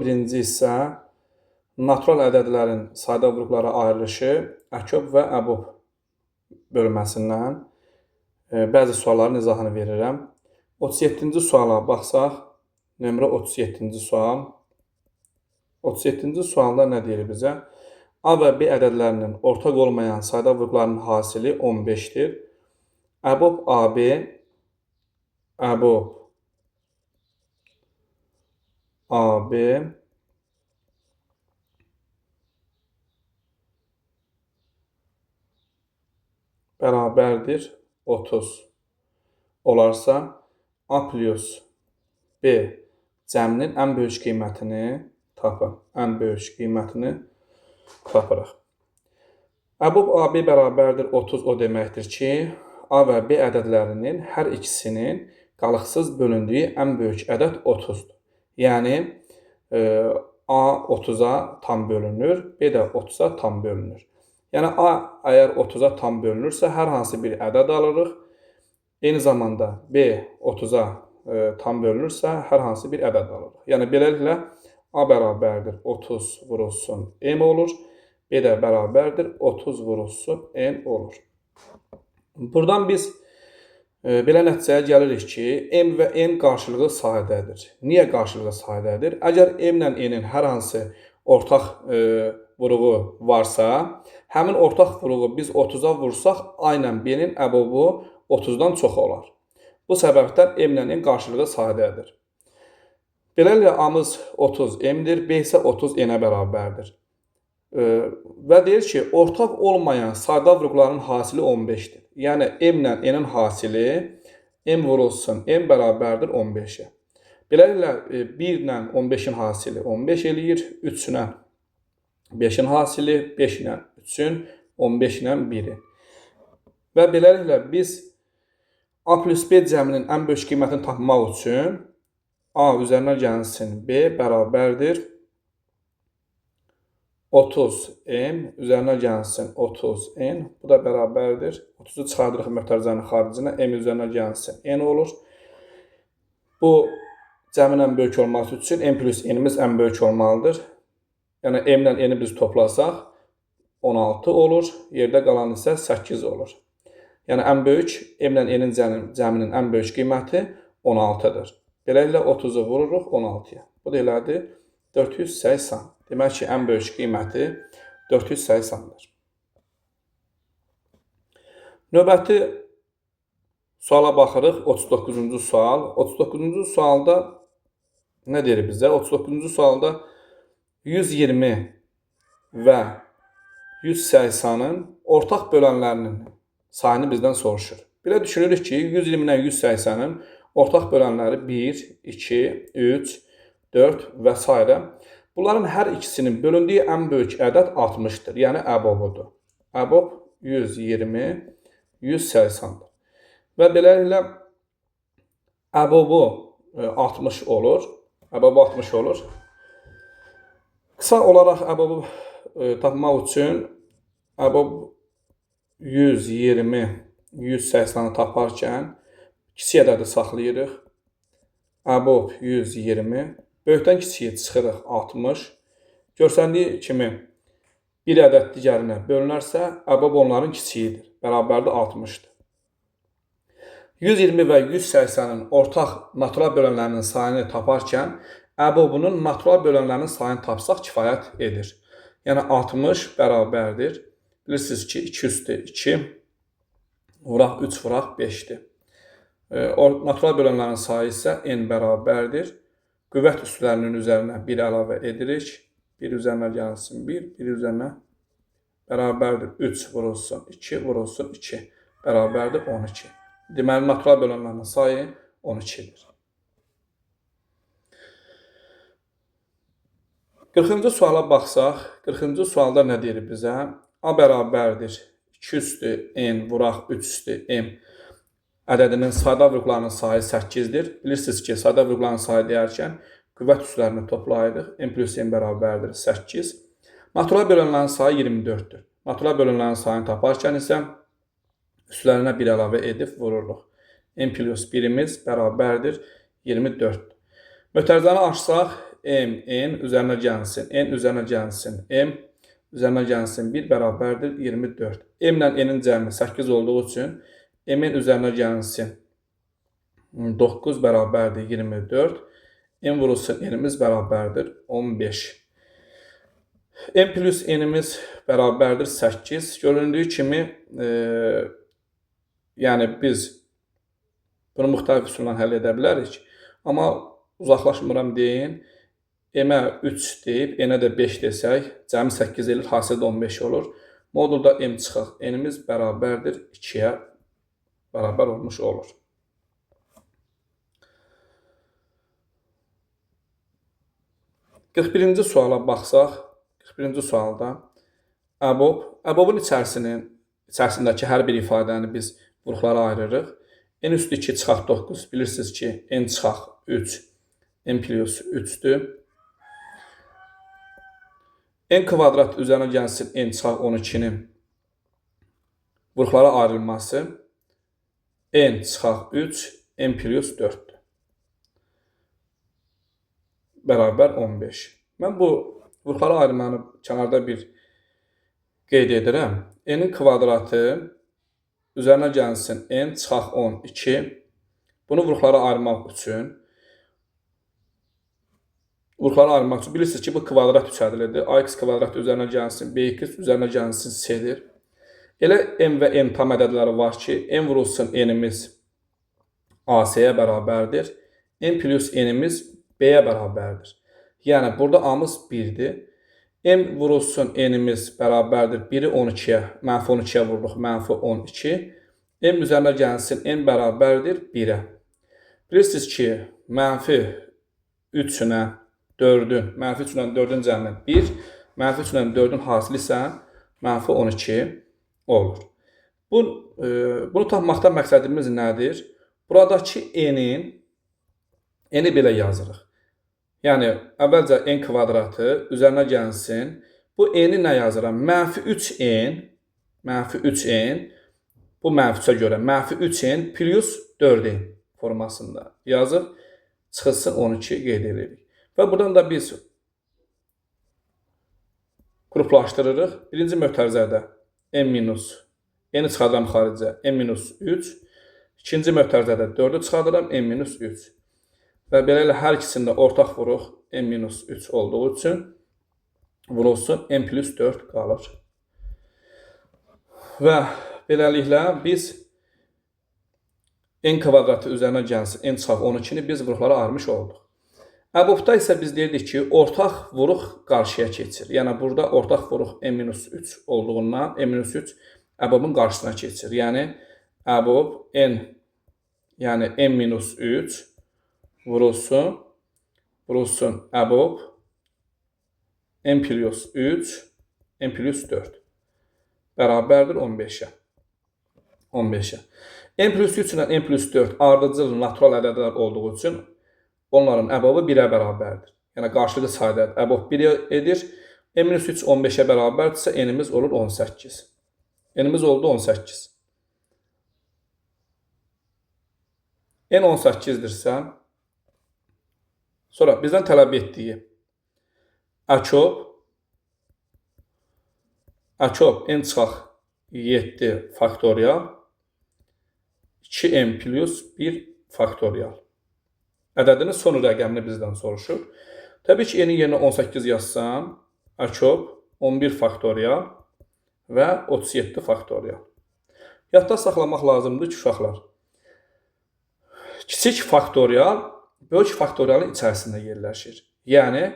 Birinci hissə natural ədədlərin sayda vurğulara ayrılışı ƏKOB və ƏBOB bölməsindən bəzi sualların izahını verirəm. 37-ci suala baxsaq, nömrə 37-ci sual. 37-ci sualda nə deyir bizə? A və B ədədlərinin ortaq olmayan sayda vurğularının hasili 15-dir. ƏBOB AB, ƏBOB AB bərabərdir 30 olarsa, A plus B cəminin ən böyük qiymətini tapın. Ən böyük qiymətini tapırıq. ƏBOB AB bərabərdir 30 o deməkdir ki, A və B ədədlərinin hər ikisinin qalıqsız bölündüyü ən böyük ədəd 30-dur. Yəni, A 30-a tam bölünür, B də 30-a tam bölünür. Yəni, A əgər 30-a tam bölünürsə, hər hansı bir ədəd alırıq. Eyni zamanda B 30-a tam bölünürsə, hər hansı bir ədəd alırıq. Yəni, beləliklə, A bərabərdir 30 vurulsun M olur. B də bərabərdir 30 vurulsun N olur. Buradan biz belə nəticəyə gəlirik ki, M və N qarşılıqlı sayədədir. Niyə qarşılıqlı sayədədir? Əgər M ilə N-in hər hansı ortaq vuruğu varsa, həmin ortaq vuruğu biz 30-a vursaq, A ilə B-nin əbobu 30-dan çox olar. Bu səbəbdən M ilə N qarşılıqlı sayədədir. Beləliklə, A-mız 30 M-dir, B isə 30 N-ə bərabərdir. Və deyir ki, ortaq olmayan sayda vurğuların hasili 15-dir. Yəni, M ilə N-in hasili M vurulsun, M bərabərdir 15-ə. Beləliklə, 1 ilə 15-in hasili 15 eləyir, 3 ilə 5-in hasili, 5 ilə 3-ün, 15 ilə 1-in. Və beləliklə, biz A plus B cəminin ən böyük qiymətini tapmaq üçün A üzərinə gəlsin B bərabərdir 30 M üzərinə gəlsin 30 N. Bu da bərabərdir. 30-u çıxardırıq mötərizənin xaricinə. M üzərinə gəlsin N olur. Bu cəmin ən böyük olması üçün M plus N-imiz ən böyük olmalıdır. Yəni, M ilə N-i biz toplasaq 16 olur. Yerdə qalan isə 8 olur. Yəni, ən böyük M ilə N-in cəminin ən böyük qiyməti 16-dır. Beləliklə, 30-u vururuq 16-ya. Bu da elədir 480. Demək ki, ən böyük qiyməti 480-dir. Növbəti suala baxırıq. 39-cu sual. 39-cu sualda nə deyir bizə? 39-cu sualda 120 və 180-ın ortaq bölənlərinin sayını bizdən soruşur. Belə düşünürük ki, 120 ilə 180-ın ortaq bölənləri 1, 2, 3, 4 və s. Bunların hər ikisinin bölündüyü ən böyük ədəd 60-dır. Yəni, əbobudur. Əbob 120, 180-dir. Və beləliklə, əbobu 60 olur. Əbobu 60 olur. Qısa olaraq əbobu tapmaq üçün əbob 120, 180-i taparkən kiçik ədədi saxlayırıq. Əbob 120. Böyükdən kiçiyə çıxırıq 60. Görsəndiyi kimi bir ədəd digərinə bölünərsə, əbob onların kiçiyidir. Bərabərdir 60-dır. 120 və 180-in ortaq natural bölənlərinin sayını taparkən, əbobunun natural bölənlərinin sayını tapsaq kifayət edir. Yəni, 60 bərabərdir. Bilirsiniz ki, 2 üstü 2, vuraq 3, vuraq 5-dir. Natural bölənlərin sayı isə n bərabərdir. Qüvvət üstlərinin üzərinə 1 əlavə edirik. 1 üzərinə gəlsin 1, 1 üzərinə bərabərdir 3 vurulsun 2, vurulsun 2, bərabərdir 12. Deməli, natural bölənlərin sayı 12-dir. 40-cı suala baxsaq, 40-cı sualda nə deyir bizə? A bərabərdir 2 üstü N vuraq 3 üstü M ədədinin sayda vurğularının sayı 8-dir. Bilirsiniz ki, sayda vurğularının sayı deyərkən qüvvət üstlərini toplayırıq. M plus N bərabərdir 8. Natural bölənlərin sayı 24-dür. Natural bölənlərin sayını taparkən isə üstlərinə 1 əlavə edib vururuq. M plus 1-imiz bərabərdir 24. Mötərizəni açsaq, M, N üzərinə gəlsin, N üzərinə gəlsin, M üzərinə gəlsin 1 bərabərdir 24. M ilə N-in cəmi 8 olduğu üçün M-in üzərinə gəlsin 9 bərabərdir 24. M vurulsun N-imiz bərabərdir 15. M plus N-imiz bərabərdir 8. Göründüyü kimi, yəni biz bunu müxtəlif üsulla həll edə bilərik. Amma uzaqlaşmıram deyin, M-ə 3 deyib, N-ə də 5 desək, cəmi 8 eləyir, hasil də 15 olur. Modulda M çıxaq, N-imiz bərabərdir 2-yə bərabər olmuş olur. 41-ci suala baxsaq, 41-ci sualda əbobun içərisindəki hər bir ifadəni biz vuruqlara ayırırıq. N üstü 2 çıxaq 9, bilirsiniz ki, N çıxaq 3, N plus 3-dür. N kvadrat üzərinə gəlsin N çıxaq 12-nin vuruqlara ayrılması N çıxaq 3, N plus 4-dür. Bərabər 15. Mən bu vuruqlara ayrılmanı kənarda bir qeyd edirəm. N-in kvadratı üzərinə gəlsin N çıxaq 12. Bunu vuruqlara ayırmaq üçün bilirsiniz ki, bu kvadrat üç ədəlidir. AX kvadrat üzərinə gəlsin, BX üzərinə gəlsin C-dir. Elə M və N tam ədədləri var ki, M vurulsun N-imiz AC-yə bərabərdir. M plus N-imiz B-yə bərabərdir. Yəni, burada A-mız 1-dir. M vurulsun N-imiz bərabərdir. 1-i 12-yə, mənfi 12-yə vururuq, mənfi 12. M üzərinə gəlsin, N bərabərdir 1-ə. Bilirsiniz ki, mənfi 3 ilə 4-ün, mənfi 3 ilə 4-ün cəmi 1, mənfi 3 ilə 4-ün hasili isə mənfi 12 olur. Bunu tapmaqda məqsədimiz nədir? Buradakı N-i belə yazırıq. Yəni, əvvəlcə N kvadratı üzərinə gəlsin. Bu N-i nə yazıram? Mənfi 3N, mənfi 3N, bu mənfi 3-ə görə mənfi 3N plus 4N formasında yazıb, çıxılsın 12 qeyd edirik. Və buradan da biz qruplaşdırırıq. Birinci mötərizədə N minus, N-i çıxardıram xaricə, N minus 3. İkinci mötərizədə 4-ü çıxardıram, N minus 3. Və beləliklə hər ikisində ortaq vuruq N minus 3 olduğu üçün vurulsun N plus 4 qalır. Və beləliklə biz N kvadratı üzərinə gəlsin N çıxaq 12-ni biz vuruqlara ayırmış olduq. Əbobda isə biz deyirdik ki, ortaq vuruq qarşıya keçir. Yəni burada ortaq vuruq N minus 3 olduğundan N minus 3 əbobun qarşısına keçir. Yəni əbob N, yəni N minus 3 vurulsun, vurulsun əbob N plus 3, N plus 4 bərabərdir 15-ə. 15-ə. N plus 3 ilə N plus 4 ardıcıl natural ədədlər olduğu üçün onların əbobı 1-ə bərabərdir. Yəni qarşılıqlı sayda əbob 1 edir. N minus 3 15-ə bərabərdirsə N-imiz olur 18. N-imiz oldu 18. N 18-dirsə, sonra bizdən tələb etdiyi əkob N çıxaq 7 faktorial 2M plus 1 faktorial. Ədədinin son rəqəmini bizdən soruşur. Təbii ki, N-in yerinə 18 yazsam, əkob 11 faktorial və 37 faktorial. Yadda saxlamaq lazımdır ki, uşaqlar, kiçik faktorial böyük faktorialın içərisində yerləşir. Yəni,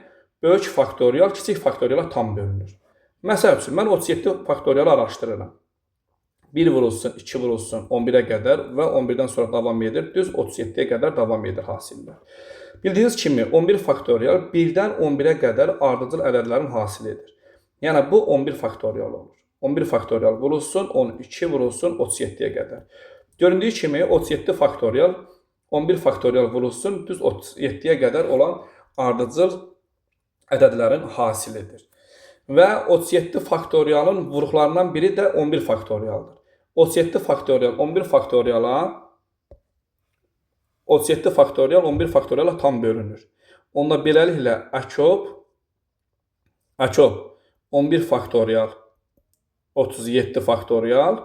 böyük faktorial kiçik faktoriala tam bölünür. Məsəl üçün, mən 37 faktorialı araşdırıram. 1 vurulsun, 2 vurulsun 11-ə qədər və 11-dən sonra davam edir. Düz 37-yə qədər davam edir hasillər. Bildiyiniz kimi 11 faktorial 1-dən 11-ə qədər ardıcıl ədədlərin hasilidir. Yəni, bu 11 faktorial olur. 11 faktorial vurulsun, 12 vurulsun 37-yə qədər. Göründüyü kimi 37 faktorial 11 faktorial vurulsun, düz 37-yə qədər olan ardıcıl ədədlərin hasilidir. Və 37 faktorialın vuruqlarından biri də 11 faktorialdır. 37 faktorial 11 faktoriala 37 faktorial 11 faktoriala tam bölünür. Onda beləliklə əkob 11 faktorial 37 faktorial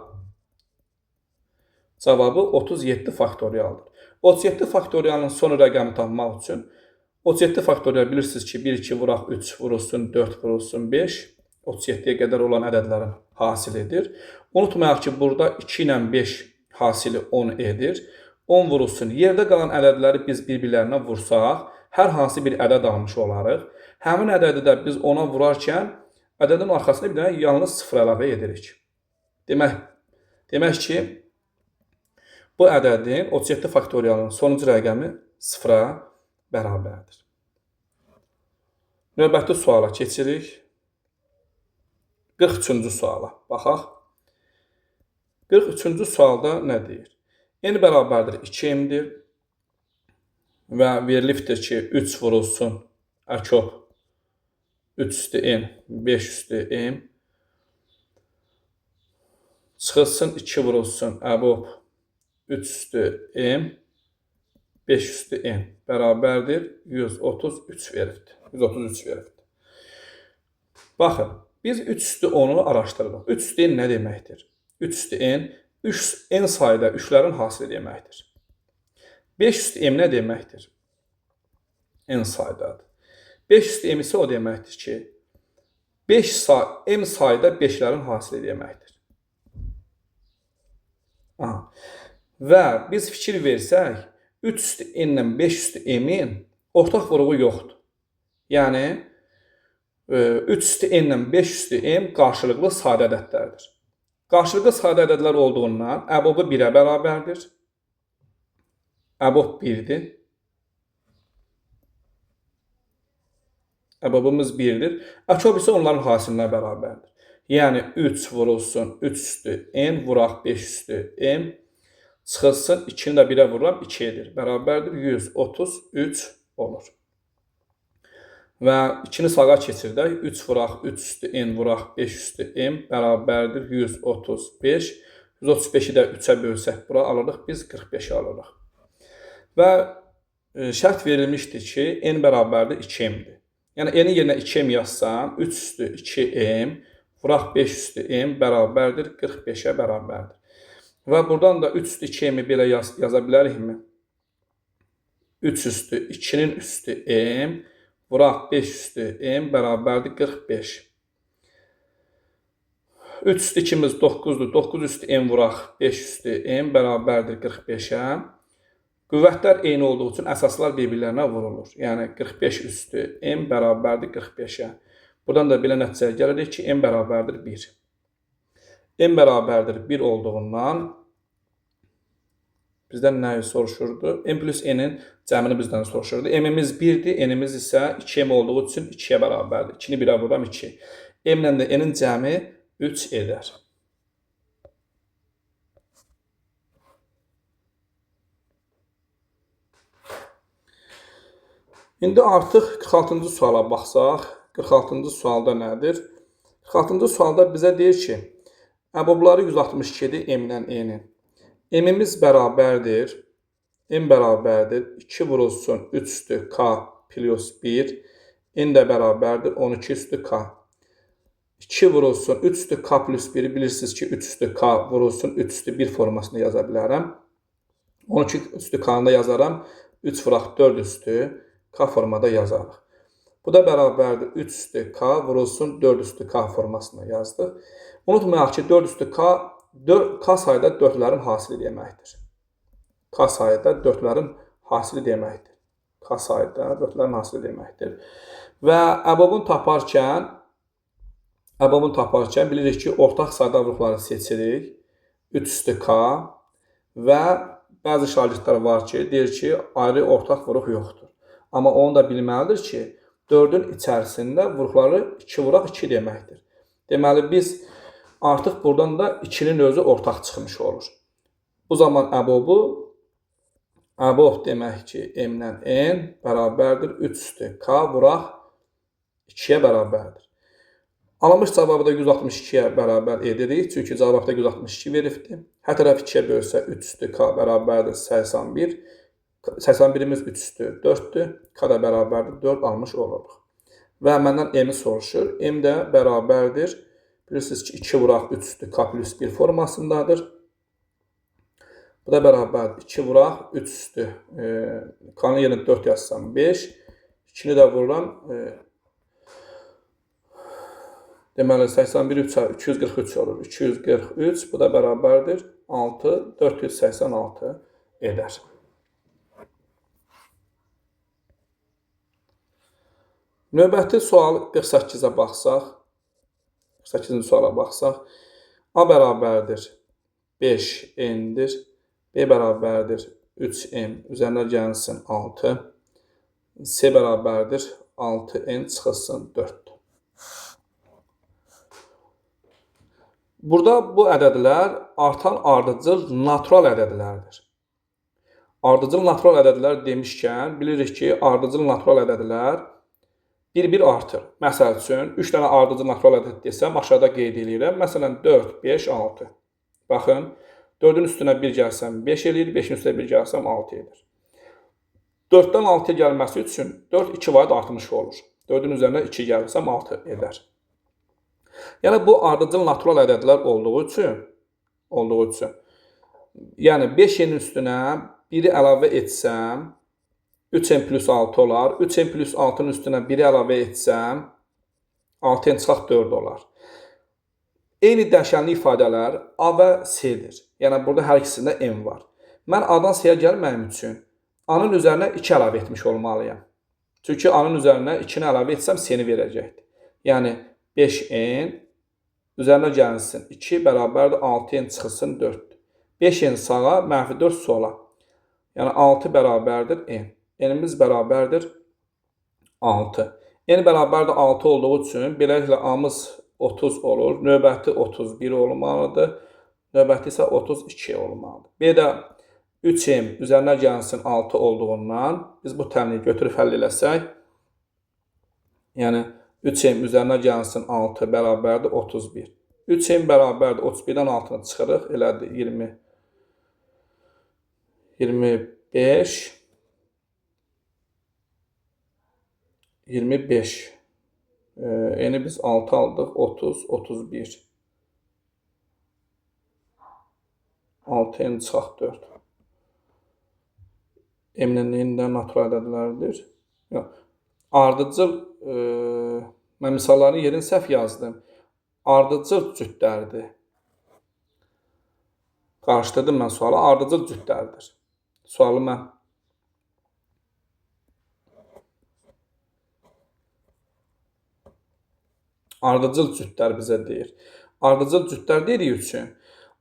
cavabı 37 faktorialdır. 37 faktorialın son rəqəmi tapmaq üçün 37 faktorial bilirsiniz ki, 1, 2 vuraq 3 vurulsun, 4 vurulsun, 5, 37-yə qədər olan ədədlərin hasilidir. Unutmayaq ki, burada 2 ilə 5 hasili 10 edir. 10 vurulsun. Yerdə qalan ədədləri biz bir-birlərinə vursaq, hər hansı bir ədəd almış olarıq. Həmin ədədi də biz ona vurarkən ədədin arxasına bir dənə yalnız 0 əlavə edirik. Demək ki, bu ədədin 37 faktorialın sonuncu rəqəmi 0-a bərabərdir. Növbəti suala keçirik. 43-cü suala baxaq. 43-cü sualda nə deyir? N bərabərdir 2m-dir və verilibdir ki, 3 vurulsun əkob 3 üstü n, 5 üstü m çıxılsın 2 vurulsun əbob 3 üstü m, 5 üstü n bərabərdir 133 veribdir. 133 veribdir. Baxın, biz 3 üstü 10-u araşdırırıq. 3 üstü n nə deməkdir? 3 üstü n, 3 n sayda 3-lərin hasili deməkdir. 5 üstü m nə deməkdir? N saydadır. 5 üstü m isə o deməkdir ki, 5 m sayda 5-lərin hasili deməkdir. Aha. Və biz fikir versək, 3 üstü n ilə 5 üstü m-in ortaq vuruğu yoxdur. Yəni, 3 üstü n ilə 5 üstü m qarşılıqlı sadə ədədlərdir. Qarşılıqlı sadə ədədlər olduğundan əbobu 1-ə bərabərdir. Əbob 1-dir. Əbobumuz 1-dir. Əkob isə onların hasilinə bərabərdir. Yəni 3 vurulsun 3 üstü n vuraq 5 üstü m çıxılsın 2-ni də 1-ə vururam 2 edir. Bərabərdir 133 olur. Və 2-ni sağa keçirdək. 3 vuraq 3 üstü n vuraq 5 üstü m bərabərdir 135. 135-i də 3-ə bölsək bura alırıq. Biz 45-i alırıq. Və şərt verilmişdir ki, n bərabərdir 2m-dir. Yəni n-in yerinə 2m yazsam, 3 üstü 2m vuraq 5 üstü m bərabərdir 45-ə bərabərdir. Və buradan da 3 üstü 2m-i belə yaza bilərikmi? 3 üstü 2-nin üstü m vuraq 5 üstü m bərabərdir 45. 3 üstü 2-miz 9-dur. 9 üstü m vuraq 5 üstü m bərabərdir 45-ə. Qüvvətlər eyni olduğu üçün əsaslar bir-birlərinə vurulur. Yəni 45 üstü m bərabərdir 45-ə. Buradan da belə nəticəyə gəlirik ki, m bərabərdir 1. M bərabərdir 1 olduğundan bizdən nəyi soruşurdu? M plus n-in cəmini bizdən soruşurdu. M-imiz 1-dir, n-imiz isə 2m olduğu üçün 2-yə bərabərdir. 2-ni 1-ə vururam 2. M-lə də n-in cəmi 3 edər. İndi artıq 46-cı suala baxsaq, 46-cı sualda nədir? 46-cı sualda bizə deyir ki, əbobları 162-dir m-lə n-in. M-imiz bərabərdir, m bərabərdir 2 vurulsun 3 üstü k plus 1, n də bərabərdir 12 üstü k. 2 vurulsun 3 üstü k plus 1-i bilirsiniz ki, 3 üstü k vurulsun 3 üstü 1 formasında yaza bilərəm. 12 üstü k-nı da yazaram, 3 vuraq 4 üstü k formada yazarıq. Bu da bərabərdir 3 üstü k vurulsun 4 üstü k formasında yazdıq. Unutmayaq ki, 4 üstü k, 4, k sayda 4-lərin hasili deməkdir. K sayda 4-lərin hasili deməkdir. K sayda 4-lərin hasili deməkdir. Və əbobunu taparkən bilirik ki, ortaq sayda vuruqları seçirik. 3 üstü k və bəzi şagirdlər var ki, deyir ki, ayrı ortaq vuruq yoxdur. Amma onu da bilməlidir ki, 4-ün içərisində vuruqları 2 vuraq 2 deməkdir. Deməli, biz artıq buradan da 2-nin özü ortaq çıxmış olur. Bu zaman əbob demək ki, m-lə n bərabərdir 3 üstü k vuraq 2-yə bərabərdir. Alınmış cavabı da 162-yə bərabər edirik. Çünki cavabda 162 veribdir. Hər tərəf 2-yə bölsə 3 üstü k bərabərdir 81. 81-imiz 3 üstü 4-dür. K da bərabərdir 4 almış oluruq. Və məndən M-i soruşur. M də bərabərdir. Bilirsiniz ki, 2 vuraq 3 üstü K plus 1 formasındadır. Bu da bərabərdir. 2 vuraq 3 üstü. K-nın yerinə 4 yazsam 5. 2-ni də vururam. Deməli, 81 3 243 olur. 243, bu da bərabərdir. 6, 486 edər. Növbəti sual 48-ə baxsaq, 48-ci suala baxsaq, A bərabərdir 5N-dir, B bərabərdir 3M, üzərinə gəlsin 6, C bərabərdir 6N çıxılsın 4. Burada bu ədədlər artan ardıcıl natural ədədlərdir. Ardıcıl natural ədədlər demişkən, bilirik ki, ardıcıl natural ədədlər bir-bir artır. Məsəl üçün, 3 dənə ardıcıl natural ədəd desəm, aşağıda qeyd eləyirəm. Məsələn, 4, 5, 6. Baxın, 4-ün üstünə 1 gəlsəm 5 eləyir, 5-in üstünə 1 gəlsəm 6 edir. 4-dən 6-ya gəlməsi üçün 4 2 vahid artmış olur. 4-ün üzərinə 2 gəlsəm 6 edər. Yəni, bu ardıcıl natural ədədlər olduğu üçün, yəni 5-in üstünə 1-i əlavə etsəm, 3n plus 6 olar. 3n plus 6-nın üstünə 1-i əlavə etsəm, 6n çıxaq 4 olar. Eyni dəyişənli ifadələr A və C-dir. Yəni, burada hər ikisində M var. Mən A-dan C-yə gəlməyim üçün A-nın üzərinə 2 əlavə etmiş olmalıyam. Çünki A-nın üzərinə 2-ni əlavə etsəm, C-ni verəcəkdir. Yəni, 5n üzərinə gəlsin 2 bərabərdir 6n çıxılsın 4. 5n sağa, mənfi 4 sola. Yəni, 6 bərabərdir n. N-imiz bərabərdir 6. N bərabərdir 6 olduğu üçün, beləliklə A-mız 30 olur. Növbəti 31 olmalıdır. Növbəti isə 32 olmalıdır. B də 3M üzərinə gəlsin 6 olduğundan biz bu təmini götürüb həll eləsək, yəni 3M üzərinə gəlsin 6 bərabərdir 31. 3M bərabərdir 31-dən 6-nı çıxırıq. Elədir 20, 25, 25. N-i biz 6 aldıq. 30, 31. 6 N çıxaq 4. M-nin də natural ədədlərdir. Yox. Ardıcıl, mən misalların yerini səhv yazdım. Ardıcıl cütlərdir. Qarışdırdım mən sualı. Ardıcıl cütlərdir. Sualı mən ardıcıl cütlər bizə deyir. Ardıcıl cütlər dediyi üçün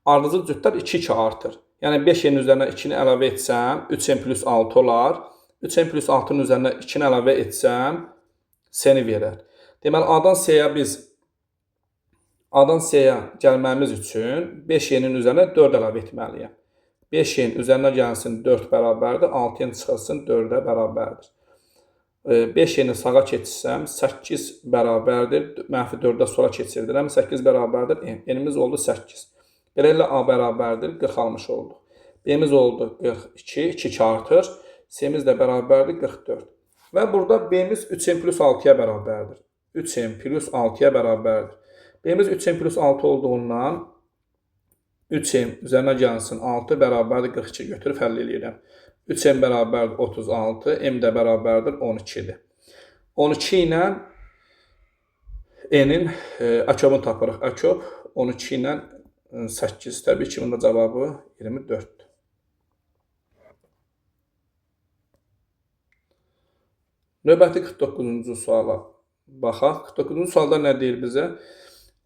ardıcıl cütlər 2-2 artır. Yəni 5n üzərinə 2-ni əlavə etsəm 3n plus 6 olar. 3n plus 6-nın üzərinə 2-ni əlavə etsəm C-ni verər. Deməli A-dan C-yə biz A-dan C-yə gəlməmiz üçün 5n-in üzərinə 4 əlavə etməliyəm. 5n üzərinə gəlsin 4 bərabərdir, 6n çıxılsın 4-ə bərabərdir. 5-ni sağa keçirsəm 8 bərabərdir, mənfi 4-ə sola keçirdirəm, 8 bərabərdir n. N-imiz oldu 8. Beləliklə A bərabərdir, 40 almış olduq. B-miz oldu 42, 2 2 artır. C-miz də bərabərdir 44. Və burada B-miz 3n plus 6-ya bərabərdir. 3n plus 6-ya bərabərdir. B-miz 3n plus 6 olduğundan 3m üzərinə gəlsin 6 bərabərdir 42 götürüb həll eləyirəm. 3m bərabərdir 36, m də bərabərdir 12-dir. 12 ilə n-in əköbünü tapırıq. Əköb 12 ilə 8. Təbii ki, bunda cavabı 24-dür. Növbəti 49-cu suala baxaq. 49-cu sualda nə deyir bizə?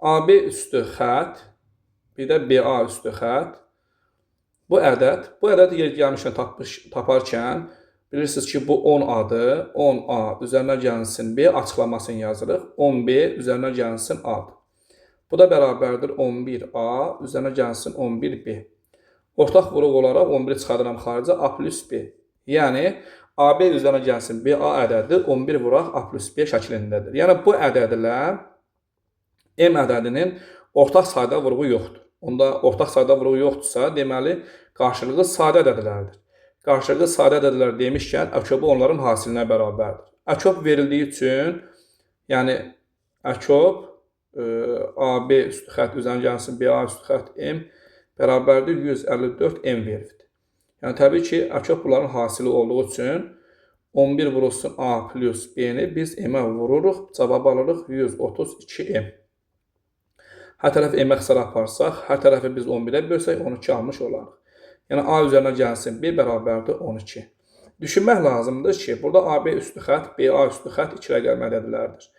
AB üstü xətt, bir də BA üstü xətt. Bu ədəd yer gəlmişkən taparkən bilirsiniz ki, bu 10 adır. 10A üzərinə gəlsin B açıqlamasını yazırıq. 10B üzərinə gəlsin A-dır. Bu da bərabərdir 11A üzərinə gəlsin 11B. Ortaq vuruq olaraq 11-i çıxardıram xaricə A plus B. Yəni AB üzərinə gəlsin BA ədədi 11 vuraq A plus B şəklindədir. Yəni bu ədədlə M ədədinin ortaq sayda vuruğu yoxdur. Onda ortaq sayda vuruğu yoxdursa, deməli, qarşılığı sadə ədədlərdir. Qarşılıqlı sadə ədədlər demişkən, əkobu onların hasilinə bərabərdir. Əkob verildiyi üçün, yəni əkob AB üstü xətt üzərinə gəlsin, BA üstü xətt M bərabərdir 154 M veribdir. Yəni təbii ki, əkob bunların hasili olduğu üçün 11 vurulsun A plus B-ni biz M-ə vururuq, cavab alırıq 132 M. Hər tərəf M-ə xisara aparsaq, hər tərəfi biz 11-ə bölsək 12 almış olarıq. Yəni A üzərinə gəlsin B bərabərdir 12. Düşünmək lazımdır ki, burada AB üstü xətt, BA üstü xətt iki rəqəmli ədədlərdir.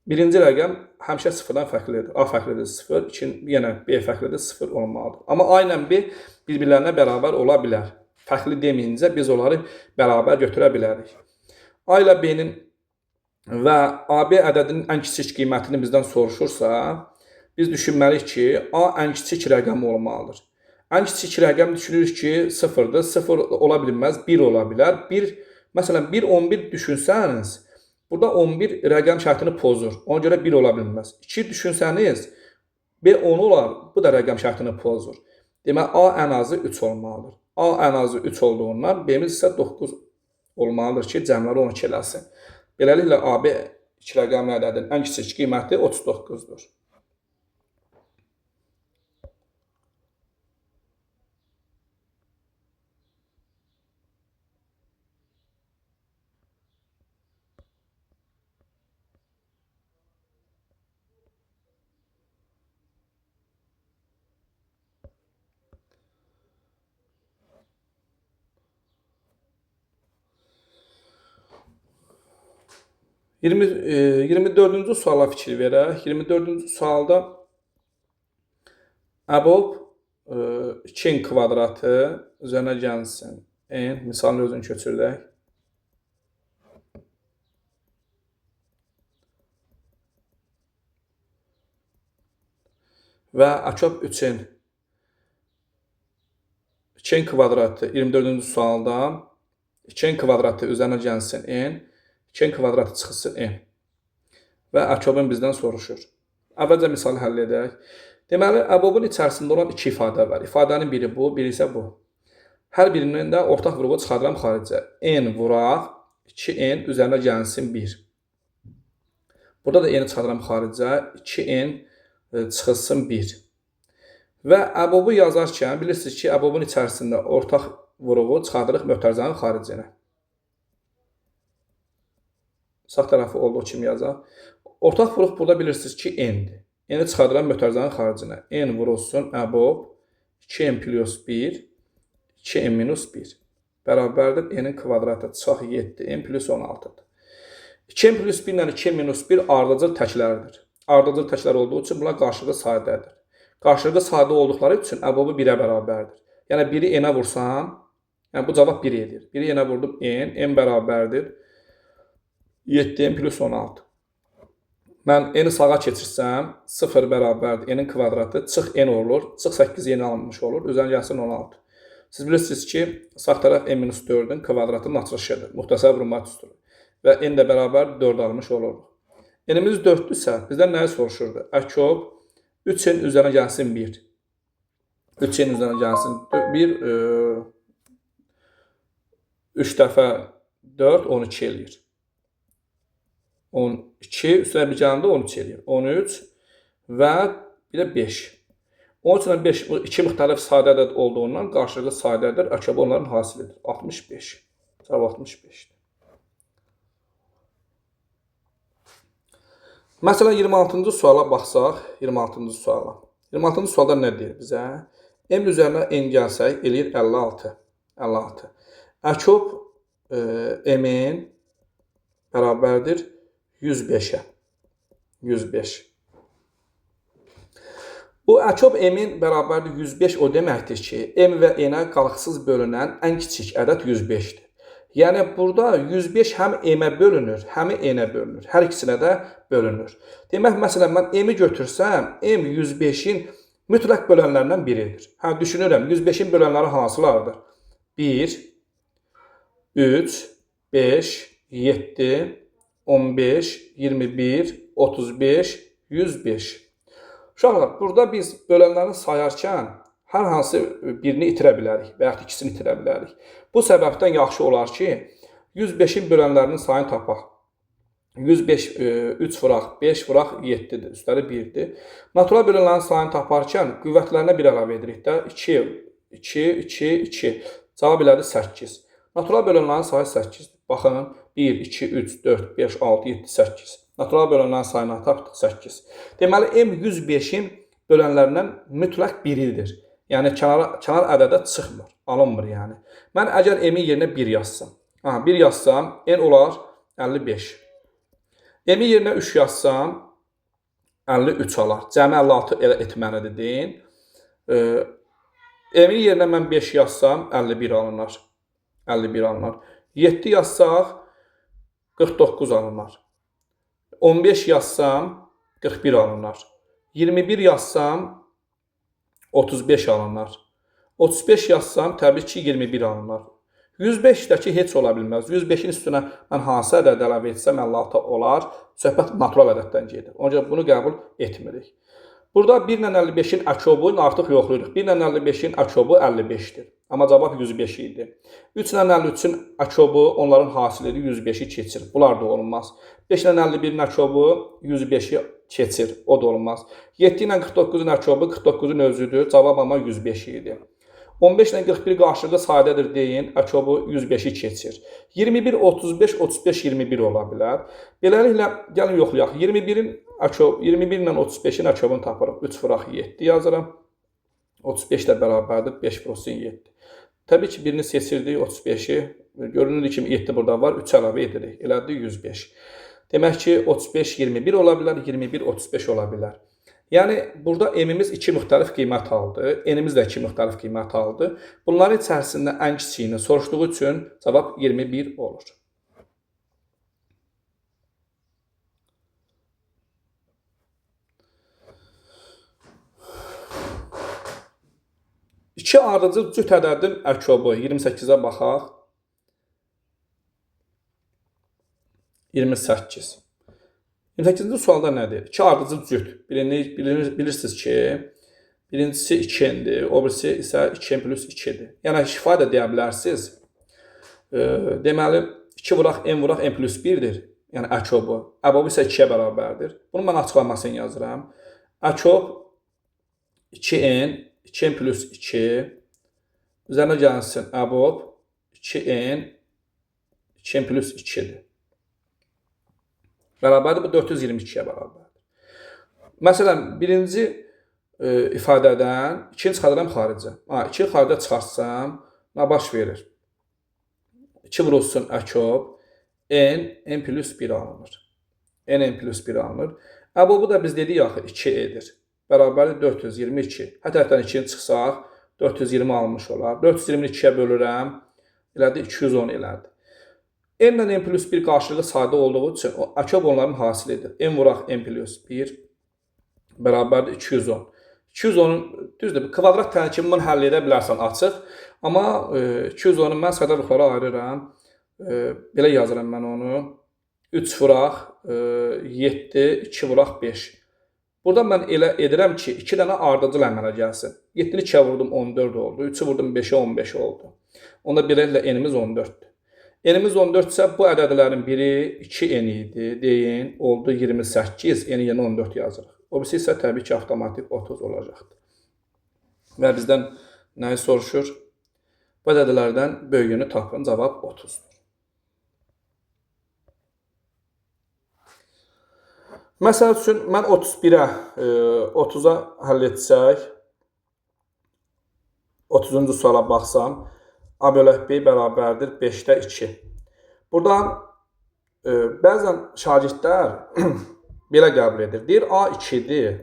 Birinci rəqəm həmişə sıfırdan fərqlidir. A fərqlidir 0, 2, yenə B fərqlidir 0 olmalıdır. Amma A ilə B bir-birlərinə bərabər ola bilər. Fərqli deməyincə biz onları bərabər götürə bilərik. A ilə B-nin və AB ədədinin ən kiçik qiymətini bizdən soruşursa, biz düşünməliyik ki, A ən kiçik rəqəm olmalıdır. Ən kiçik rəqəm düşünürük ki, 0-dır. 0 ola bilməz, 1 ola bilər. 1, məsələn, 1, 11 düşünsəniz, burada 11 rəqəm şərtini pozur. Ona görə 1 ola bilməz. 2 düşünsəniz, B 10 olar, bu da rəqəm şərtini pozur. Demək, A ən azı 3 olmalıdır. A ən azı 3 olduğundan B-miz isə 9 olmalıdır ki, cəmləri 12 eləsin. Beləliklə, AB iki rəqəmli ədədin ən kiçik qiyməti 39-dur. 24-cü suala fikir verək. 24-cü sualda əbob 2-nin kvadratı üzərinə gəlsin n. Misalını özünü köçürək. Və əkob 3-in 2-nin kvadratı 24-cü sualda 2-nin kvadratı üzərinə gəlsin n. 2-nin kvadratı çıxılsın n. Və əkobun bizdən soruşur. Əvvəlcə misalı həll edək. Deməli, əbobun içərisində olan iki ifadə var. İfadənin biri bu, biri isə bu. Hər birinin də ortaq vurğu çıxarıram xaricə. N vuraq, 2n üzərinə gəlsin 1. Burada da n-i çıxarıram xaricə, 2n çıxılsın 1. Və əbobu yazarkən bilirsiniz ki, əbobun içərisində ortaq vurğu çıxardırıq mötərizənin xaricinə. Sağ tərəfi olduğu kimi yazaq. Ortaq vuruq burada bilirsiniz ki, n-dir. N-i çıxardıram mötərizənin xaricinə. N vurulsun əbob 2n plus 1, 2n minus 1. Bərabərdir n-in kvadratı çıx 7n plus 16-dır. 2n plus 1 ilə 2n minus 1 ardıcıl təklərdir. Ardıcıl təklər olduğu üçün bunlar qarşılıqlı sadədir. Qarşılıqlı sadə olduqları üçün əbobu 1-ə bərabərdir. Yəni 1-i n-ə vursam, yəni bu cavab 1 edir. 1-i n-ə vurdum n, n bərabərdir 7n plus 16. Mən n-i sağa keçirsəm, 0 bərabərdir n-in kvadratı, çıx n olur, çıx 8 n alınmış olur, üzərinə gəlsin 16. Siz bilirsiniz ki, sağ tərəf n minus 4-ün kvadratının açılışıdır, müxtəsər vurma düsturu. Və n də bərabər 4 almış oluruq. N-imiz 4-dürsə, bizdən nəyi soruşurdu? Əkob 3n üzərinə gəlsin 1. 3n üzərinə gəlsin 1, 3 dəfə 4, 12 eləyir. 12, üstünə bir gələndə 13 eləyir. 13 və bir də 5. 13 ilə 5, bu iki müxtəlif sadə ədəd olduğundan qarşılıqlı sadədir. Əkobu onların hasilidir. 65. Cavab 65-dir. Məsələn, 26-cı suala baxsaq, 26-cı suala. 26-cı sualda nə deyir bizə? M üzərinə n gəlsək, eləyir 56. 56. Əkob m-in bərabərdir 105-ə. 105. Bu əkob m-in bərabərdir 105 o deməkdir ki, m və n-ə qalıqsız bölünən ən kiçik ədəd 105-dir. Yəni burada 105 həm m-ə bölünür, həm n-ə bölünür. Hər ikisinə də bölünür. Demək, məsələn, mən m-i götürsəm, m 105-in mütləq bölənlərindən biridir. Hə, düşünürəm, 105-in bölənləri hansılardır? 1, 3, 5, 7, 15, 21, 35, 105. Uşaqlar, burada biz bölənləri sayarkən Hər hansı birini itirə bilərik və yaxud ikisini itirə bilərik. Bu səbəbdən yaxşı olar ki, 105-in bölənlərinin sayını tapaq. 105, 3 vuraq, 5 vuraq, 7-dir. Üstləri 1-dir. Natural bölənlərin sayını taparkən qüvvətlərinə bir əlavə edirik də. 2, 2, 2, 2. Cavab elədir 8. Natural bölənlərin sayı 8-dir. Baxın, 1, 2, 3, 4, 5, 6, 7, 8. Natural bölənlərin sayını tapdıq 8. Deməli, M 105-in bölənlərindən mütləq biridir. Yəni, kənar ədədə çıxmır, alınmır yəni. Mən əgər M-in yerinə 1 yazsam, 1 yazsam, N olar 55. M-in yerinə 3 yazsam, 53 alar. Cəmi 56 elə etməlidir deyin. M-in yerinə mən 5 yazsam, 51 alınar. 51 alınar. 7 yazsaq, 49 alınar. 15 yazsam, 41 alınar. 21 yazsam, 35 alınar. 35 yazsam, təbii ki, 21 alınar. 105-dəki heç ola bilməz. 105-in üstünə mən hansı ədəd əlavə etsəm 56 olar. Söhbət natural ədəddən gedir. Ona görə bunu qəbul etmirik. Burada 1 ilə 55-in əkobunu artıq yoxlayırıq. 1 ilə 55-in əkobu 55-dir. Amma cavab 105 idi. 3 ilə 53-ün əkobu onların hasilidir, 105-i keçir. Bunlar da olmaz. 5 ilə 51-in əkobu 105-i keçir. O da olmaz. 7 ilə 49-un əkobu 49-un özüdür. Cavab amma 105 idi. 15 ilə 41 qarşılıqlı saydadır deyin, əkobu 105-i keçir. 21, 35, 35, 21 ola bilər. Beləliklə, gəlin yoxlayaq. 21 ilə 35-in əkobunu tapırıq. 3 vuraq 7 yazıram. 35 ilə bərabərdir, 5 vursun 7. Təbii ki, birini seçirdik, 35-i. Görünür ki, 7 burada var, 3 əlavə edirik. Elədir 105. Demək ki, 35, 21 ola bilər, 21, 35 ola bilər. Yəni, burada M-imiz 2 müxtəlif qiymət aldı, N-imiz də 2 müxtəlif qiymət aldı. Bunların içərisində ən kiçiyini soruşduğu üçün cavab 21 olur. İki ardıcıl cüt ədədin əkobu 28-ə baxaq. 28. 28-ci sualda nədir? İki ardıcıl cüt. Bilirsiniz ki, birincisi 2n-dir, o birisi isə 2n plus 2-dir. Yəni, şifa da deyə bilərsiniz. Deməli, 2 vuraq n vuraq n plus 1-dir. Yəni, əkobu. Əbobu isə 2-yə bərabərdir. Bunu mən açıqlamasını yazıram. Əkob 2n, 2n plus 2, üzərinə gəlsin əbob 2n, 2n plus 2-dir. Bərabərdir, bu 422-yə bərabərdir. Məsələn, birinci ifadədən 2-ni çıxarıram xaricə. 2-ni xaricə çıxartsam, nə baş verir? 2 vurulsun əkob, n, n plus 1 alınır. N, n plus 1 alınır. Əbobu da biz dedik axı 2 edir. Bərabərdir 422. Hər tərəfdən 2-ni çıxsaq, 420 almış olar. 420-ni 2-yə bölürəm, elədir 210 elədir. N ilə n plus 1 qarşılıqlı sayda olduğu üçün əkob onların hasilidir. N vuraq n plus 1 bərabərdir 210. 210-un, düzdür, kvadrat tərkibini bunu həll edə bilərsən açıq. Amma 210-u mən sayda ruhlara ayırıram. Belə yazıram mən onu. 3 vuraq 7, 2 vuraq 5. Burada mən elə edirəm ki, 2 dənə ardıcıl əmələ gəlsin. 7-ni 2-yə vurdum 14 oldu, 3-ü vurdum 5-ə 15 oldu. Onda beləliklə n-imiz 14-dür. N-imiz 14 isə bu ədədlərin biri 2n idi, deyin, oldu 28, n-i yerinə 14 yazırıq. O birisi isə təbii ki, avtomatik 30 olacaqdır. Və bizdən nəyi soruşur? Bu ədədlərdən böyüyünü tapın, cavab 30-dur. Məsəl üçün, mən 31-ə, 30-a həll etsək, 30-cu suala baxsam, A bölək B bərabərdir 5-də 2. Buradan bəzən şagirdlər belə qəbul edir. Deyir, A 2-dir,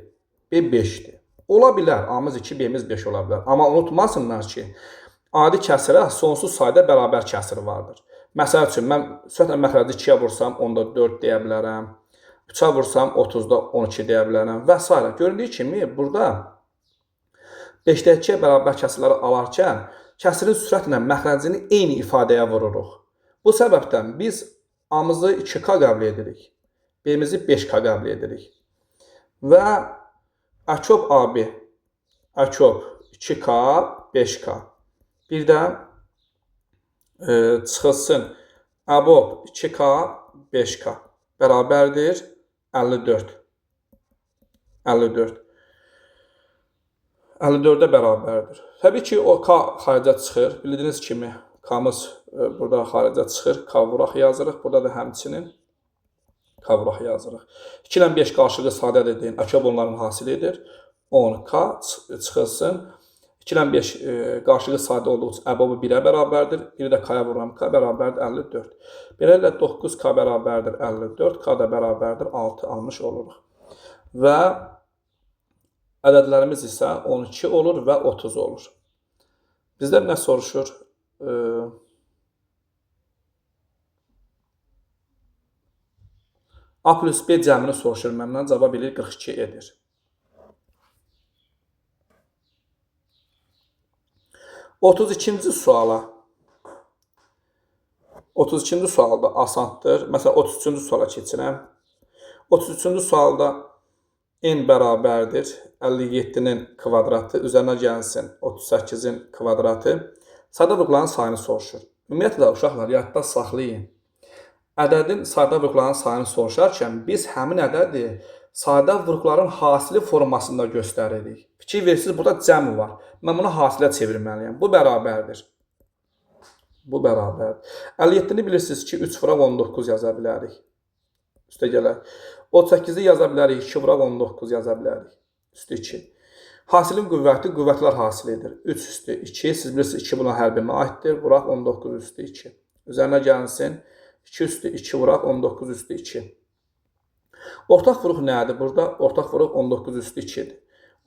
B 5-dir. Ola bilər, A-mız 2, B-miz 5 ola bilər. Amma unutmasınlar ki, adi kəsirə sonsuz sayda bərabər kəsir vardır. Məsəl üçün, mən sürətlə məxrəci 2-yə vursam, onda 4 deyə bilərəm. 3-ə vursam, 30-da 12 deyə bilərəm və s. Göründüyü kimi, burada 5-də 2-yə bərabər kəsirləri alarkən, kəsirin sürətlə məxrəcini eyni ifadəyə vururuq. Bu səbəbdən biz A-mızı 2K qəbul edirik, B-mizi 5K qəbul edirik. Və əkob AB, əkob 2K, 5K. Bir də çıxılsın əbob 2K, 5K bərabərdir 54. 54. 54-ə bərabərdir. Təbii ki, o K xaricə çıxır. Bildiyiniz kimi K-mız burada xaricə çıxır. K vuraq yazırıq. Burada da həmçinin K vuraq yazırıq. 2 ilə 5 qarşılıqlı sadə ədədin əkob onların hasilidir. 10K çıxılsın. 2 ilə 5 qarşılıqlı sadə olduğu üçün əbobı 1-ə bərabərdir. 1-i də K-ya vururam. K bərabərdir 54. Beləliklə 9K bərabərdir 54. K da bərabərdir 6 almış oluruq. Və ədədlərimiz isə 12 olur və 30 olur. Bizdən nə soruşur? A plus B cəmini soruşur məndən. Cavab eləyir 42 edir. 32-ci suala. 32-ci sual da asandır. Məsələn, 33-cü suala keçirəm. 33-cü sualda n bərabərdir 57-nin kvadratı, üzərinə gəlsin 38-in kvadratı. Sadə vuruqların sayını soruşur. Ümumiyyətlə, uşaqlar, yadda saxlayın. Ədədin sadə vuruqların sayını soruşarkən biz həmin ədədi sadə vuruqların hasili formasında göstəririk. Fikir verirsiniz, burada cəm var. Mən bunu hasilə çevirməliyəm. Bu bərabərdir. Bu bərabərdir. 57-ni bilirsiniz ki, 3 vuraq 19 yaza bilərik. Üstə gələk. 38-i yaza bilərik, 2 vuraq 19 yaza bilərik. Üstü 2. Hasilin qüvvəti qüvvətlər hasil edir. 3 üstü 2. Siz bilirsiniz, 2 buna hər birinə aiddir. Vuraq 19 üstü 2. Üzərinə gəlsin. 2 üstü 2 vuraq 19 üstü 2. Ortaq vuruq nədir burada? Ortaq vuruq 19 üstü 2-dir.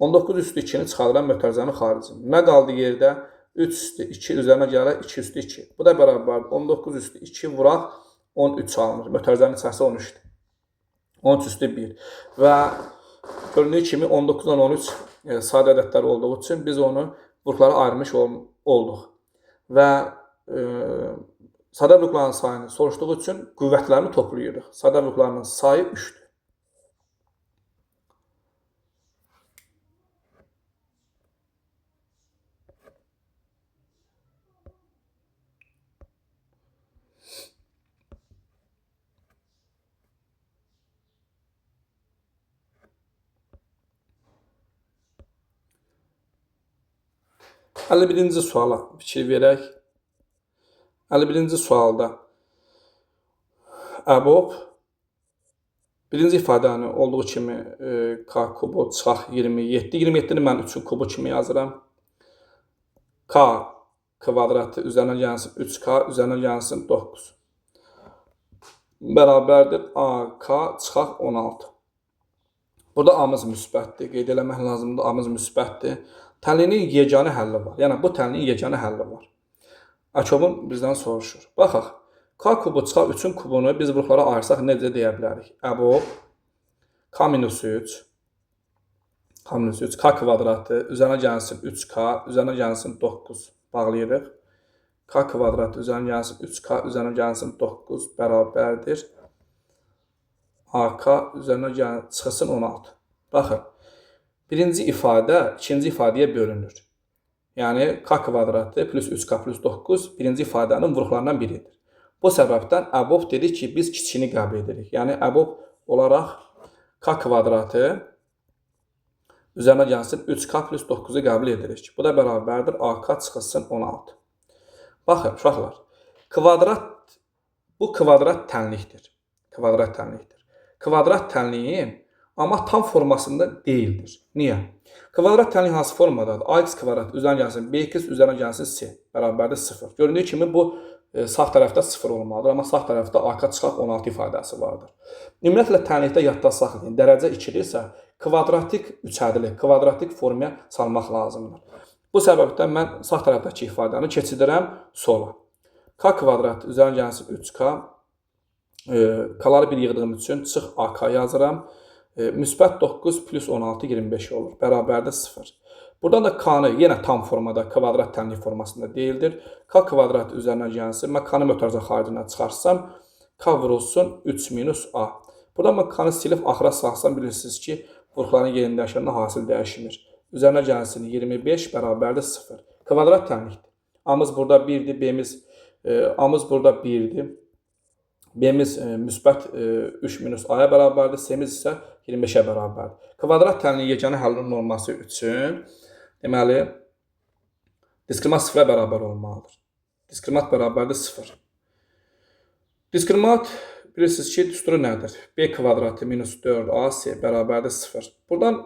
19 üstü 2-ni çıxarıram mötərizənin xaricini. Nə qaldı yerdə? 3 üstü 2 üzərinə gələrək 2 üstü 2. Bu da bərabərdir. 19 üstü 2 vuraq 13 alınır. Mötərizənin içərisi 13-dür. 13 üstü 1. Və göründüyü kimi 19-dan 13 sadə ədədlər olduğu üçün biz onu vuruqlara ayırmış olduq. Və sadə vuruqların sayını soruşduğu üçün qüvvətlərini toplayırıq. Sadə vuruqlarının sayı 3-dür. 51-ci suala fikir verək. 51-ci sualda əbob birinci ifadəni olduğu kimi K kubu çıxaq 27. 27-ni mən 3-ün kubu kimi yazıram. K kvadratı üzərinə gəlsin 3K, üzərinə gəlsin 9. Bərabərdir AK çıxaq 16. Burada A-mız müsbətdir. Qeyd eləmək lazımdır, A-mız müsbətdir. Tənlinin yeganə həlli var. Yəni, bu tənlinin yeganə həlli var. Əkobun bizdən soruşur. Baxaq, K kubu çıxaq 3-ün kubunu biz vuruqlara ayırsaq necə deyə bilərik? Əbob K minus 3, K minus 3, K kvadratı üzərinə gəlsin 3K, üzərinə gəlsin 9. Bağlayırıq. K kvadratı üzərinə gəlsin 3K, üzərinə gəlsin 9 bərabərdir. AK üzərinə çıxılsın 16. Baxın, birinci ifadə ikinci ifadəyə bölünür. Yəni, K kvadratı plus 3K plus 9 birinci ifadənin vuruqlarından biridir. Bu səbəbdən əbob dedi ki, biz kiçiyini qəbul edirik. Yəni, əbob olaraq K kvadratı üzərinə gəlsin 3K plus 9-u qəbul edirik. Bu da bərabərdir AK çıxılsın 16. Baxın, uşaqlar, kvadrat, bu kvadrat tənlikdir. Kvadrat tənlikdir. Kvadrat tənliyin amma tam formasında deyildir. Niyə? Kvadrat tənlik hansı formadadır? AX kvadrat üzərinə gəlsin BX üzərinə gəlsin C bərabərdir 0. Göründüyü kimi bu sağ tərəfdə 0 olmalıdır, amma sağ tərəfdə AK çıxaq 16 ifadəsi vardır. Ümumiyyətlə tənlikdə yadda saxlayın. Dərəcə 2-dirsə kvadratik üçədli, kvadratik formaya salmaq lazımdır. Bu səbəbdən mən sağ tərəfdəki ifadəni keçidirəm sola. K kvadrat üzərinə gəlsin 3K. K-ları bir yığdığım üçün çıx AK yazıram. Müsbət 9 plus 16 25 olur. Bərabərdir 0. Buradan da K-nı yenə tam formada, kvadrat tənlik formasında deyildir. K kvadrat üzərinə gəlsin. Mən K-nı mötərizə xaricinə çıxarsam, K vurulsun 3 minus A. Buradan mən K-nı silib axıra salsam bilirsiniz ki, vuruqların yerindəşəndə hasil dəyişmir. Üzərinə gəlsin 25 bərabərdir 0. Kvadrat tənlikdir. A-mız burada 1-dir, B-miz A-mız burada 1-dir. B-miz müsbət 3 minus A-ya bərabərdir, C-miz isə 25-ə bərabərdir. Kvadrat tənliyin yeganə həllinin olması üçün deməli diskriminant 0-a bərabər olmalıdır. Diskriminant bərabərdir 0. Diskriminant bilirsiniz ki, düsturu nədir? B kvadratı minus 4AC bərabərdir 0. Buradan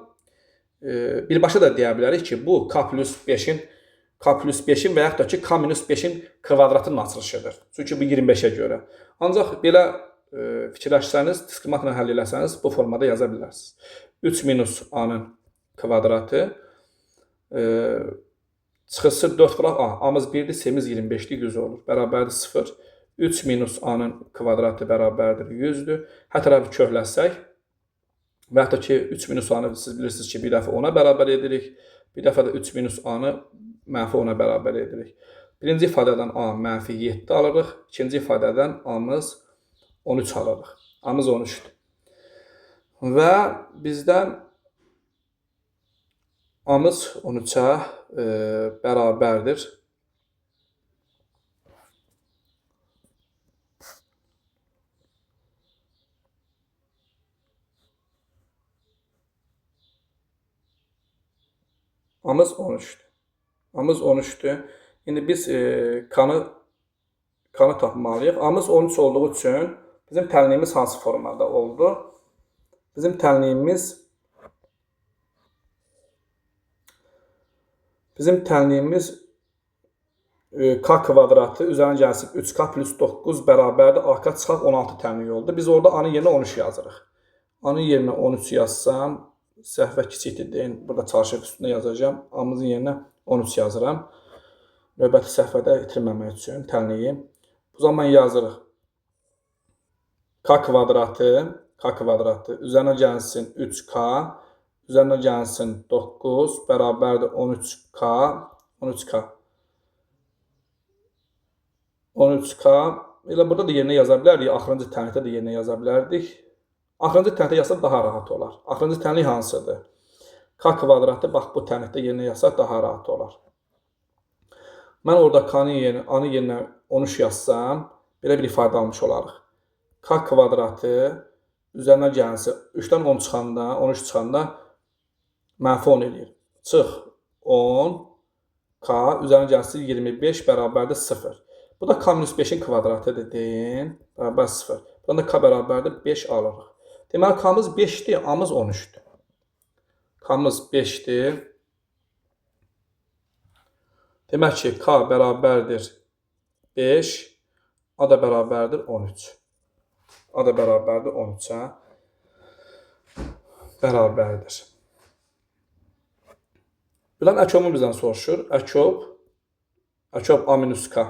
birbaşa da deyə bilərik ki, bu K plus 5-in və yaxud da ki, K minus 5-in kvadratının açılışıdır. Çünki bu 25-ə görə. Ancaq belə fikirləşsəniz, diskriminantla həll eləsəniz, bu formada yaza bilərsiniz. 3 minus A-nın kvadratı çıxısı 4 vuraq A. A-mız 1-dir, C-miz 25-dir, 100 olur. Bərabərdir 0. 3 minus A-nın kvadratı bərabərdir 100-dür. Hər tərəfi köhləsək və hətta ki 3 minus A-nı siz bilirsiniz ki, bir dəfə 10-a bərabər edirik. Bir dəfə də 3 minus A-nı mənfi 10-a bərabər edirik. Birinci ifadədən A mənfi 7 alırıq. İkinci ifadədən A-mız 13 alırıq. A-mız 13-dür. Və bizdən A-mız 13-ə bərabərdir. A-mız 13-dür. A-mız 13-dür. İndi biz K-nı tapmalıyıq. A-mız 13 olduğu üçün bizim tənliyimiz hansı formada oldu? Bizim tənliyimiz K kvadratı üzərinə gəlsin 3K plus 9 bərabərdir. AK çıxaq 16 tənliyi oldu. Biz orada A-nın yerinə 13 yazırıq. A-nın yerinə 13 yazsam, səhvə kiçikdir deyin. Burada çarşaf üstündə yazacağam. A-mızın yerinə 13 yazıram. Növbəti səhvədə itirməmək üçün tənliyi. Bu zaman yazırıq. K kvadratı üzərinə gəlsin 3K, üzərinə gəlsin 9 bərabərdir 13K, 13K. 13K. Elə burada da yerinə yaza bilərdik. Axırıncı tənlikdə də yerinə yaza bilərdik. Axırıncı tənlikdə yazsaq daha rahat olar. Axırıncı tənlik hansıdır? K kvadratı bax bu tənlikdə yerinə yazsaq daha rahat olar. Mən orada K-nın yerinə, A-nın yerinə 13 yazsam, belə bir ifadə almış olarıq. K kvadratı üzərinə gəlsin 3-dən 10 çıxanda, 13 çıxanda mənfi 10 eləyir. Çıx 10, K üzərinə gəlsin 25 bərabərdir 0. Bu da K minus 5-in kvadratıdır deyin, bərabər 0. Buradan da K bərabərdir 5 alırıq. Deməli, K-mız 5-dir, A-mız 13-dür. K-mız 5-dir. Demək ki, K bərabərdir 5, A da bərabərdir 13. A da bərabərdir 13-ə bərabərdir. Buradan ƏKOB-u bizdən soruşur. ƏKOB A minus K.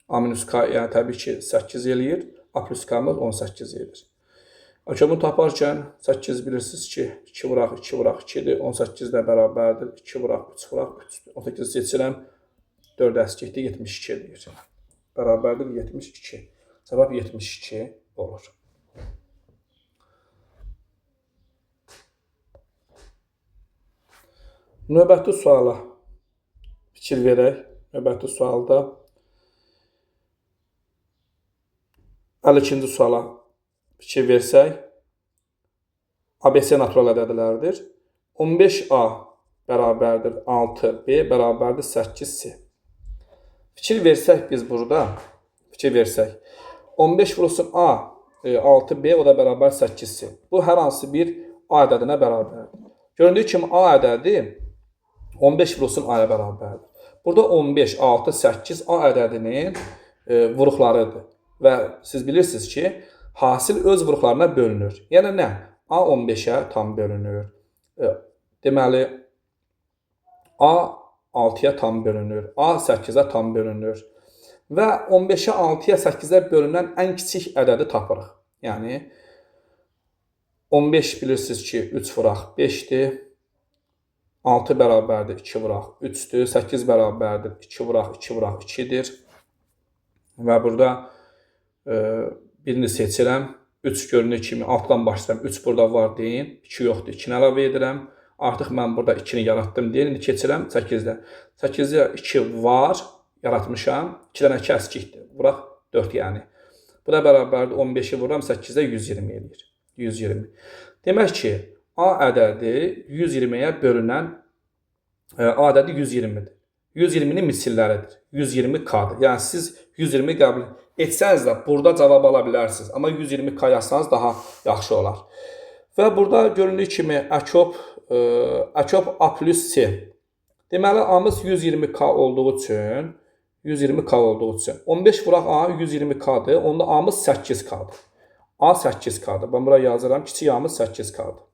A minus K, yəni təbii ki 8 eləyir. A plus K-mız 18 edir. ƏKOB-u taparkən 8 bilirsiniz ki, 2 vuraq 2 vuraq 2-dir. 18 də bərabərdir. 2 vuraq 3 vuraq 3-dür. 18 seçirəm. 4 əskikdir, 72 eləyir. Bərabərdir 72. Cavab 72 olur. Növbəti suala fikir verək. Növbəti sualda 52-ci suala fikir versək, ABC natural ədədlərdir. 15A bərabərdir 6B bərabərdir 8C. Fikir versək biz burada, fikir versək, 15 vurulsun A, 6B, o da bərabər 8C. Bu, hər hansı bir A ədədinə bərabərdir. Göründüyü kimi A ədədi 15 vurulsun A-ya bərabərdir. Burada 15, 6, 8 A ədədinin vuruqlarıdır. Və siz bilirsiniz ki, hasil öz vuruqlarına bölünür. Yəni nə? A 15-ə tam bölünür. Deməli, A 6-ya tam bölünür. A 8-ə tam bölünür. Və 15-ə, 6-ya, 8-ə bölünən ən kiçik ədədi tapırıq. Yəni, 15 bilirsiniz ki, 3 vuraq 5-dir. 6 bərabərdir 2 vuraq 3-dür. 8 bərabərdir 2 vuraq 2 vuraq 2-dir. Və burada birini seçirəm. 3 görünür kimi 6-dan başlayıram. 3 burada var deyin. 2 yoxdur. 2-ni əlavə edirəm. Artıq mən burada 2-ni yaratdım deyə. İndi keçirəm 8-də. 8-də 2 var, yaratmışam. 2 dənə 2 əskikdir. Vuraq 4 yəni. Bu da bərabərdir 15-i vururam 8-də 120 eləyir. 120. Demək ki, A ədədi 120-yə bölünən A ədədi 120-dir. 120-nin misilləridir. 120K-dır. Yəni siz 120 qəbul etsəniz də burada cavab ala bilərsiniz. Amma 120K yazsanız daha yaxşı olar. Və burada göründüyü kimi əkob A plus C. Deməli A-mız 120K olduğu üçün 120K olduğu üçün 15 vuraq A 120K-dır. Onda A-mız 8K-dır. A 8K-dır. Mən bura yazıram. Kiçik A-mız 8K-dır.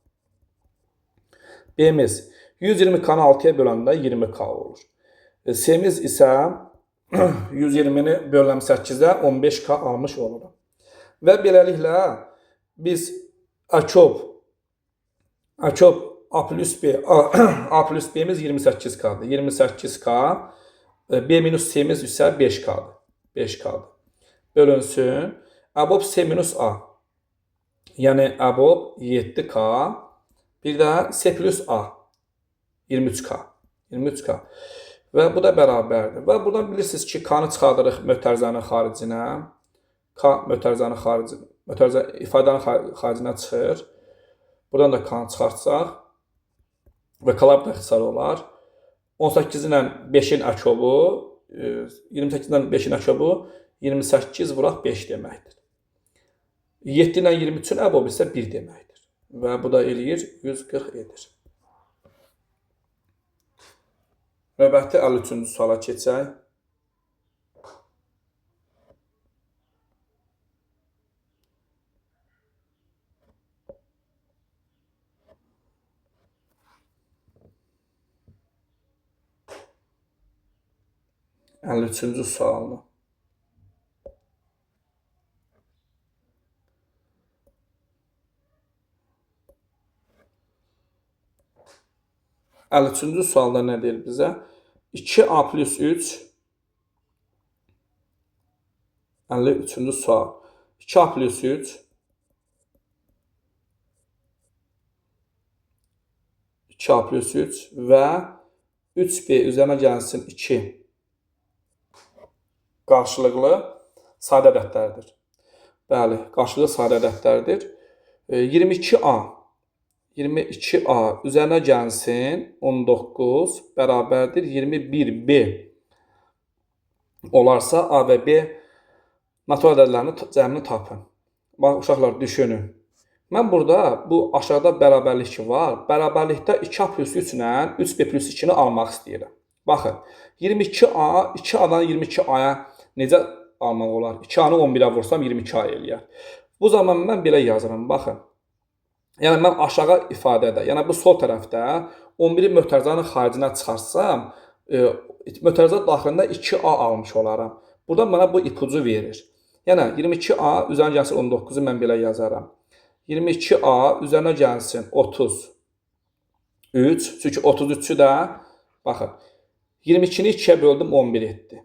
B-miz 120K-nı 6-ya böləndə 20K olur. C-miz isə 120-ni böləm 8-ə 15K almış oluruq. Və beləliklə biz əkob A plus B, A plus B-miz 28K-dır. 28K, B minus C-miz isə 5K-dır. 5K-dır. Bölünsün. Əbob C minus A. Yəni əbob 7K. Bir də C plus A. 23K. 23K. Və bu da bərabərdir. Və buradan bilirsiniz ki, K-nı çıxardırıq mötərizənin xaricinə. K mötərizənin xaricinə, mötərizə ifadənin xaricinə çıxır. Buradan da K-nı çıxartsaq və K-lar da ixtisar olar. 18 ilə 5-in əkobu, 28 ilə 5-in əkobu 28 vuraq 5 deməkdir. 7 ilə 23-ün əbobu isə 1 deməkdir. Və bu da eləyir 140 edir. Növbəti 53-cü suala keçək. Əlli üçüncü sualını. Əlli üçüncü sualda nə deyir bizə? 2A plus 3. 53-cü sual. 2A plus 3. 2A plus 3 və 3B üzərinə gəlsin 2 qarşılıqlı sadə ədədlərdir. Bəli, qarşılıqlı sadə ədədlərdir. 22A 22A üzərinə gəlsin 19 bərabərdir 21B olarsa A və B natural ədədlərinin cəmini tapın. Bax, uşaqlar, düşünün. Mən burada bu aşağıda bərabərlik ki var, bərabərlikdə 2A plus 3 ilə 3B plus 2-ni almaq istəyirəm. Baxın, 22A, 2A-dan 22A-ya necə almaq olar? 2A-nı 11-ə vursam 22A eləyər. Bu zaman mən belə yazıram, baxın. Yəni, mən aşağı ifadədə, yəni bu sol tərəfdə 11-i mötərizənin xaricinə çıxarsam, mötərizə daxilində 2A almış olaram. Burada mənə bu ipucu verir. Yəni, 22A üzərinə gəlsin 19-u mən belə yazaram. 22A üzərinə gəlsin 33, çünki 33-ü də, baxın, 22-ni 2-yə böldüm 11 etdi.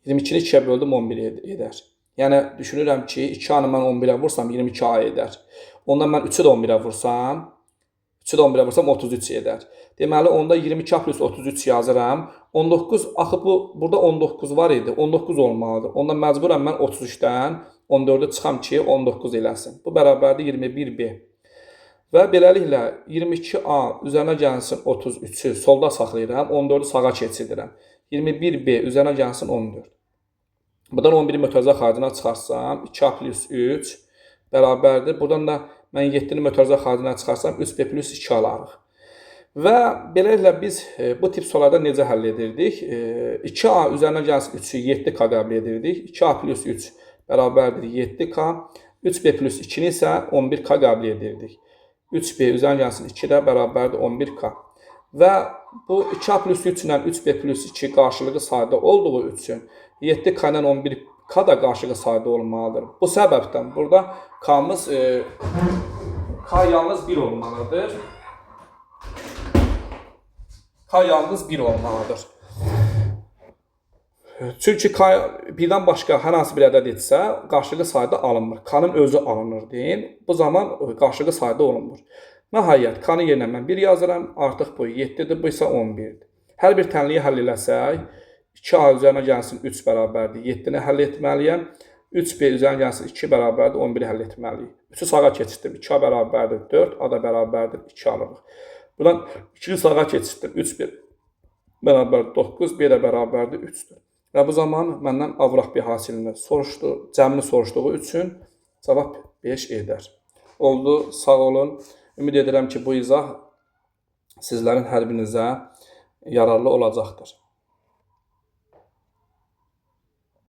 22-ni 2-yə böldüm 11 edər. Yəni, düşünürəm ki, 2A-nı mən 11-ə vursam 22A edər. Ondan mən 3-ü də 11-ə vursam, 3-ü də 11-ə vursam 33 edər. Deməli, onda 22A plus 33 yazıram. 19, axı bu, burada 19 var idi, 19 olmalıdır. Onda məcburəm mən 33-dən 14-ü çıxam ki, 19 eləsin. Bu bərabərdir 21B. Və beləliklə 22A üzərinə gəlsin 33-ü solda saxlayıram, 14-ü sağa keçirdirəm. 21B üzərinə gəlsin 14. Buradan 11-i mötərizə xaricinə çıxarsam, 2A plus 3 bərabərdir. Buradan da mən 7-ni mötərizə xaricinə çıxarsam, 3B plus 2 alarıq. Və beləliklə biz bu tip suallarda necə həll edirdik? 2A üzərinə gəlsin 3-ü 7K qəbul edirdik. 2A plus 3 bərabərdir 7K. 3B plus 2-ni isə 11K qəbul edirdik. 3B üzərinə gəlsin 2 də bərabərdir 11K. Və bu 2A plus 3 ilə 3B plus 2 qarşılıqlı sayda olduğu üçün 7K ilə 11K da qarşılıqlı sayda olmalıdır. Bu səbəbdən burada K-mız K yalnız 1 olmalıdır. K yalnız 1 olmalıdır. Çünki K birdən başqa hər hansı bir ədəd etsə, qarşılıqlı sayda alınmır. K-nın özü alınır deyin. Bu zaman qarşılıqlı sayda olunmur. Nəhayət, K-nın yerinə mən 1 yazıram, artıq bu 7-dir, bu isə 11-dir. Hər bir tənliyi həll eləsək, 2A üzərinə gəlsin 3 bərabərdir, 7-ni həll etməliyəm. 3B üzərinə gəlsin 2 bərabərdir, 11-i həll etməliyik. 3-ü sağa keçirtdim, 2A bərabərdir, 4, A da bərabərdir, 2 alırıq. Buradan 2-ni sağa keçirtdim, 3B bərabər 9, B də bərabərdir, 3-dür. Və bu zaman məndən A vuraq B hasilini soruşdu, cəmini soruşduğu üçün cavab 5 edər. Oldu, sağ olun. Ümid edirəm ki, bu izah sizlərin hər birinizə yararlı olacaqdır.